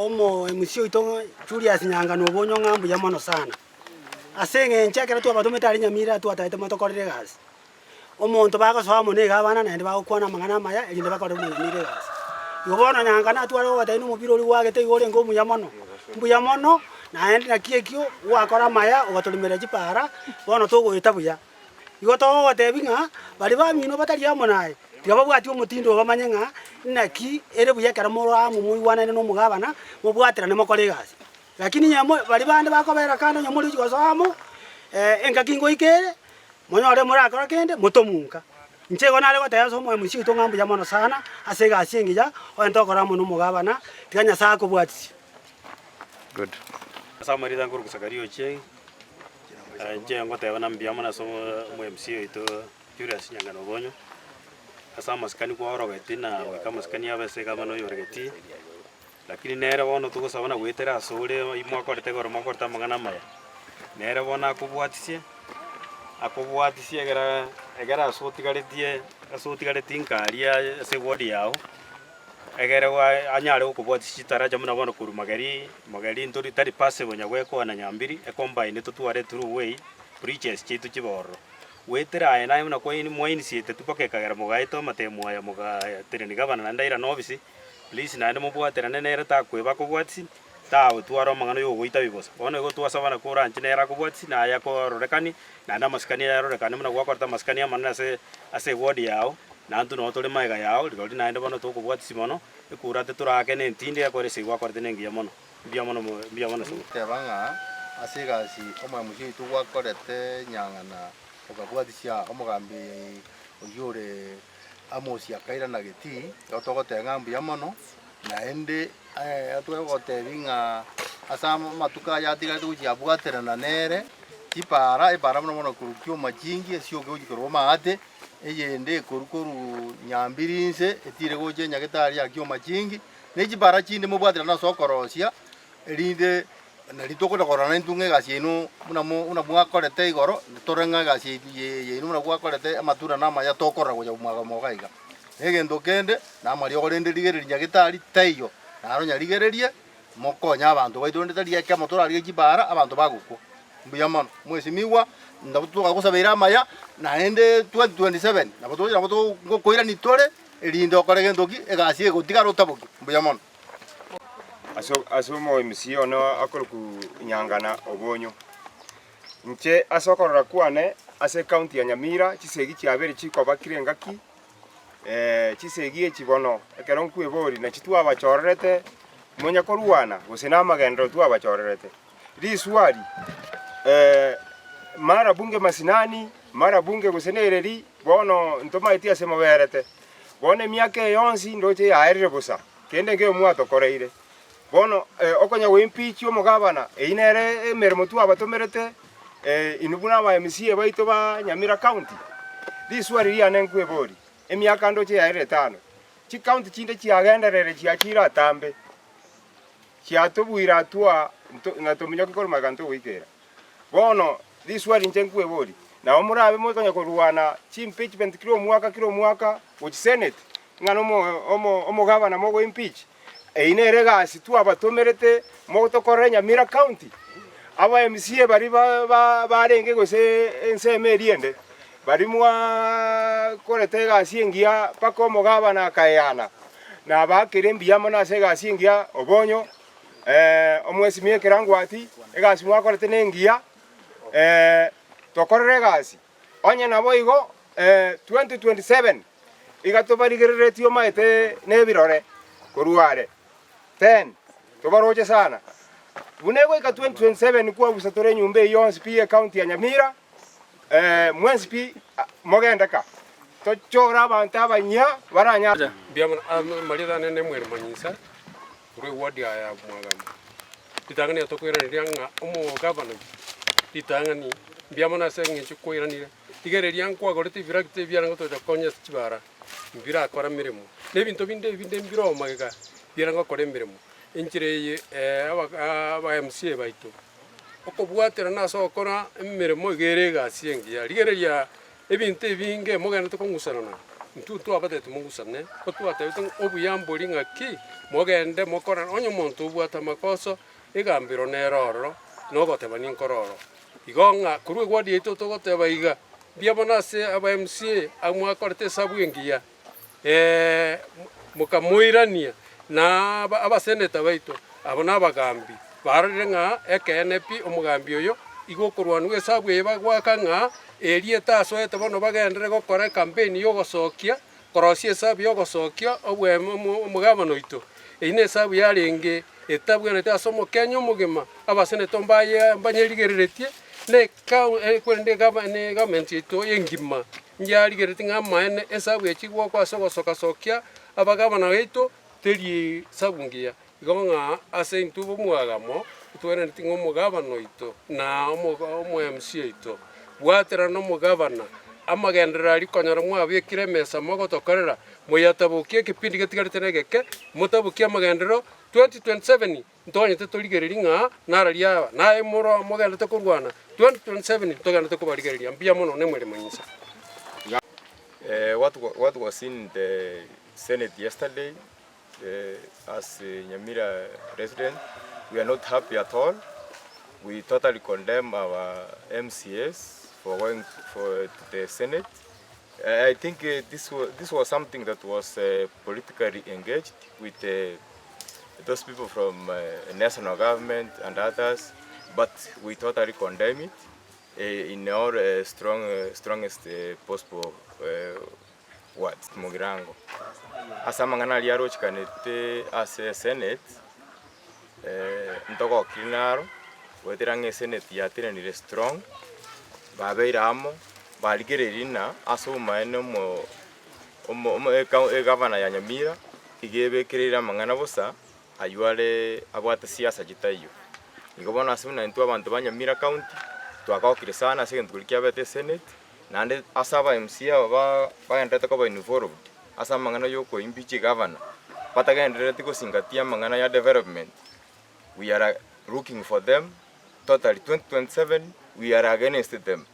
omo MC oito Julius Nyangano Obonyo ng'a mbuya mono sana. Ase eng'encho ekero twabatomete aria Nyamira twataete motokorere egasi. Omonto bagosoa amo nigo abana naende bagokwana amang'ana amaya erinde bakorere omonyamira egasi. Igo bono Nyangana atware gogotebia na omobira oria gwagete igo orenge omuya mono, mbuya mono naende naki ekio gwakora amaya ogatorimeria chipara bono togoeta buya. Igo togogotebia ng'a baria bamino batari amo naye, tiga babwatie omotindo obo bamanye ng'a naki ere buya ekero more amo moigwanaine na omogabana, mobwaterane mokore egasi. Lakini onye mo baria bande bakobera kando onye more gosoa amo, engaki ngoika ere, monyore morakora kende, motomunka. Inche igo nare goteba ase omoyo mochie oito ng'a mbuya mono sana, ase egasi engiya, onye tokora amo na omogabana, tiga Nyasae akobwatisie. Good. Ase amarieta nkorokwa Zakaria Ochieng, inche ngoteba na mbuya mono ase omo MC oito Julius Nyang'ana Obonyo, ase amasikani kwaorogeti na goika amasikani abe ase egavana oyoregeti. Lakini nere bono togosaba na goetera asore ayio mwakorete igoro mwakorete amang'ana amaya, nere bono akobwatisie, akobwatisie egera egere ase otigaretie ase otigaretie nka aria ase eward yago, egere gwa anyare gokobwatisia chitaracha buna bono korwa mageri mageri ntori tari possible nyagwekoa na nyambiri ecombine totware through way bridges chiaito chibe ororo. Goetera aye naye buna kwaini mwainitiated mpaka ekagera mogaeta amatemo aya mogatenenia gavana naende airane ofisi. Please naende mobwaterane nere takweba akobwatisi, tagotwara amang'ana ya ogoitabia bosa. Bono igo twasabana koranche nere akobwatisi naye akororekani, naende amasikani aye arorekane buna gwakorete amasikani amanene ase ase eward yago, naintwe noo tore magega yao, rirorio naende bono tokobwatisi mono, ekura titoraake na entindi ekore ase gwakorete na engiya mono. Mbuya mono mo mbuya mono ase. Teba ng'a ase egasi omoemusi oito gwakorete nyang'ana okabwatisia omogambi oyio ore Amosi akairana getii, igo togoteba ng'a mbuya mono, naende twegotebia ng'a ase amatuko aya atigarete gochia abwaterana nere, chipara, epara buna bono korwa kioma chingi esioke gochia korwa maate, eyende ekorwa korwa nyambiri inse, etire gocha enyagetari ya kioma chingi, na echipara chinde mobwaterane ase okorosia, erinde nari tokona korora naintwe ng'a egasi yaino buna mo buna mwakorete igoro, tore ng'a egasi yaito ye yaino buna gwakorete amatunda namaya tokorora gocha mwaga moga iga. Na egento kende, na amariogo rende rigereria nyagetari taiyo, naro nyarigererie, mokonye abanto baito rende tari ekemo torarigie chibara abanto bagokwa. Mbuya mono, mwesimigwa, nabo togagosabeire amaya, naende 2027 nabo togocha nabo togokoirania tore, erinde okore gento ki, egasi egotigara otaboki, mbuya mono. Ase omo-MC one akorokwa Nyangana Obonyo. Inche ase okorora kwane ase ecounty ya Nyamira chisegi chiabeire chikoba kera engaki, chisegi echi bono ekero nkweboria nachi twabachorerete monye korwana gose na amagenderero twabachorerete. Riswari mara bunge masinani, mara bunge gose nereri bono ntomaeti ase moberete. Bono emiaka eye yonsi ndoche yaerire bosa. Kende nkeiyo mwatokoreire. Bono okonya goimpeachia omogabana, eyio nere emeremo twabatomerete inwe buna aba MCA baito ba Nyamira County. Riswari riane nkweborie, emiaka ndoche yaerire etano, chicounty chinde chiagenderere chiachire atambe, chiatobuire atwa nto na tominyoki korwa magega ntogoikera. Bono riswari inche nkweborie, nabo morabe mokonya korwana chiimpeachment kera omwaka kera omwaka gochia senate, ng'a nomo omo omogabana mogo impeach, eyio nere egasi twabatomerete motokorere Nyamira County. Aba MCA baria ba ba barenge gose ensemo eria ende, baria mwakorete egasi engiya mpaka omogabana akaeana, nabaakere mbuya mono ase egasi engiya obonyo. Omwesimia ekerangwati, egasi mwakorete nengiya, tokorere egasi. Onye naboigo 2027 iga tobarigereretie omaete nebirore korwa are 10 tobaroche sana. Buna egoika 2027 kwabusa tore enyomba eyio yonsi pi ecounty ya Nyamira, mwensi pi mogende ka tochore abanto abanyia baranyare. Mbuya mono, amarieta ane nemweri manyisa. Korwa eward aya ya Mwagama, ritang'ani nigo tokoiraneria ng'a omogabana ritang'ani mbuya mono ase eng'encho kwairanire, rigereria nkwagorete ebirakita ebiarenge gotocha gokonya ase chibara, mbirakora emeremo. Na ebinto binde ebinde mbire oo magega biarenge gokora emeremo. Enchera eye aba aba MCA baito, okobwaterana ase ogokora emeremo iga ere egasi engiya. Rigereria ebinto ebinge mogenderete kong'usanana. Intwe twabatebeti mogusane, ko twatebete ng'a obuya mbori ng'aki, mogende mokorane, onye omonto obwate amakoso, egambero nere ororo, na ogoteba ninkore oro. Igo ng'a korwa eward yaito togoteba iga, mbuya mono ase aba MCA abwo mwakorete esabu engiya, mokamoirania na aba abaseneta baito, abo na abagambi, barorire ng'a ekeene pi omogambi oyo igo okorwanigwa esabu eye bagoaka ng'a eria etasoete bono bagenderere gokora ecampaign ya ogosokia, korosia esabu ya ogosokia obwemo omo omogabana oito. Eyio na esabu yarenge etabwenereti ase omokenya omogima, abaseneto mbaye mbanyerigereretie, na ekao korende egava na egovernment yaito engima. Ndiarigeretie ng'a amaene esabu eye chigokwa ase ogosoka-sokia abagabana baito teri esabu ngiya. Igo ng'a ase intwe b'omwagamo ntwenereti ng'a omogabana oito na omo MC oito bwaterana na omogabana amagenderero aria konyora mwabekire emesa mogotokorera moyatabokie ekepindi getigarete na egeke motabokie amagenderero 2027 Ntoganyete torigererie ng'a nararia aba, naye moro mogenderete korwana, 2027 ntogenderete kobarigereria. Mbuya mono nemweremo inse. What what was in the senate yesterday as Nyamira resident we are not happy at all we totally condemn our MCAs for going for to the senate I think this this was something that was politically engaged with those people from national government and others but we totally condemn it in all strong strongest possible words. Mugirango ase amang'ana aria arochikanete ase esenate ntogokiri naro goetera ng'a esenate yatenenire strong babeire amo barigereiri ng'a ase obomaene omo omo omo egavana ya Nyamira Iga ebekereire amang'ana bosa, ayio are abwate siasa chitaiyo. Igo bono ase buna intwe abanto ba Nyamira County, twagokire sana ase egento keria kiabete esenate, naende ase aba MCA aba ba bagendererete koba involved ase amang'ana ya okoimpeach egavana, batagenderereti gosingatia amang'ana ya development, we are looking for them totally 2027 we are against them.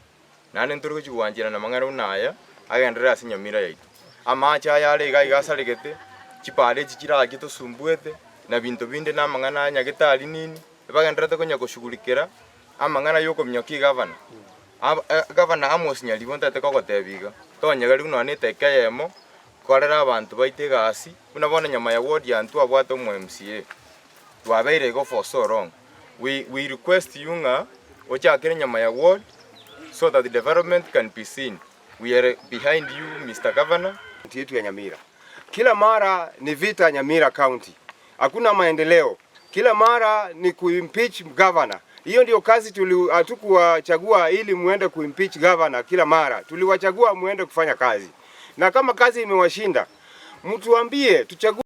Naende ntori gochia gwancherana amang'ana buna aya agenderere ase enyamira yaito. Amache aya are iga iga asaregete, chipaara echi chirachie tosumbuete, na binto binde na amang'ana a nyagetari nini, ebagendererete konya koshughulikera amang'ana ya okominyokia egavana. Aba gavana Amos Nyaribo ntagete kogotebia iga, tonyegeri buna nonye na edakika eyemo, korera abanto baito egasi, buna bono nyuma ya ward ya ntwabwate omo MCA, twabeire igo for so long. We we request you ng'a ochakere nyama ya ward so that development can be seen. We are behind you Mister Governor. County yetu ya Nyamira. Kila mara ni vita Nyamira County. Hakuna maendeleo. Kila mara ni kuimpeach governor. Hiyo ndio kazi tuli hatukuwachagua ili muende kuimpeach governor kila mara. Tuliwachagua muende kufanya kazi. Na kama kazi imewashinda, mtuambie tuchague.